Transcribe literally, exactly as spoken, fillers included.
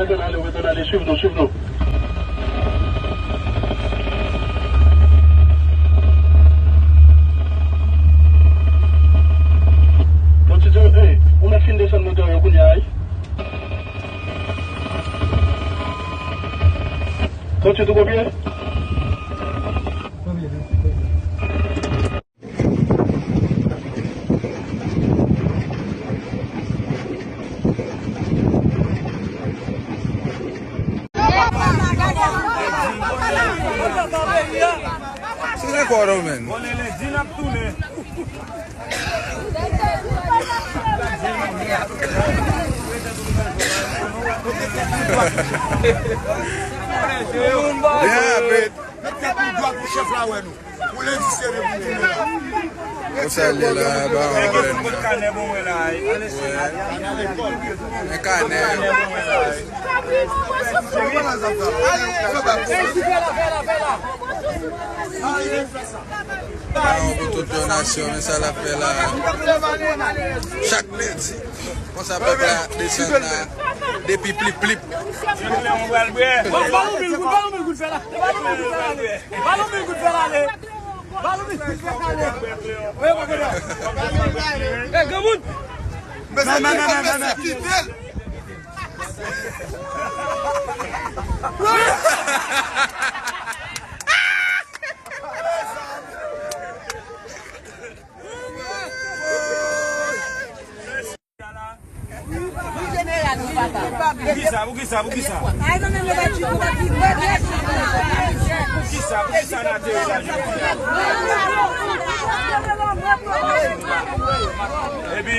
Retourne aller, retourne aller, suiv nou, suiv nou. Bon, ti Djo, hey, ou mèt fin desann motè yo kounye a, wi. Kontinye tou kopye. Se nan kò w, man. Yeah, but Mete tèt nou dwat pou chèf la wè nou. Pou lendi sere pou tounen la. Konsa l ye la, ba yon grenn la. Wè. Men kanè. Ba yon pou tout donasyon, men sa l ap fè la. Chak lendi. Konsa pèp la desann la depi plip plip. Ba-, balon mil goud, balon mil goud fè la. Balon mil goud fè la, ale. Balon mil goud fè la, ale. Balon mil goud fè la, ale. Oye, pa konnen. Ey, granmoun. Mezanmi, fò mesye kite l. Poukisa, poukisa, poukisa? Poukisa, poukisa n ate yo la? Epi,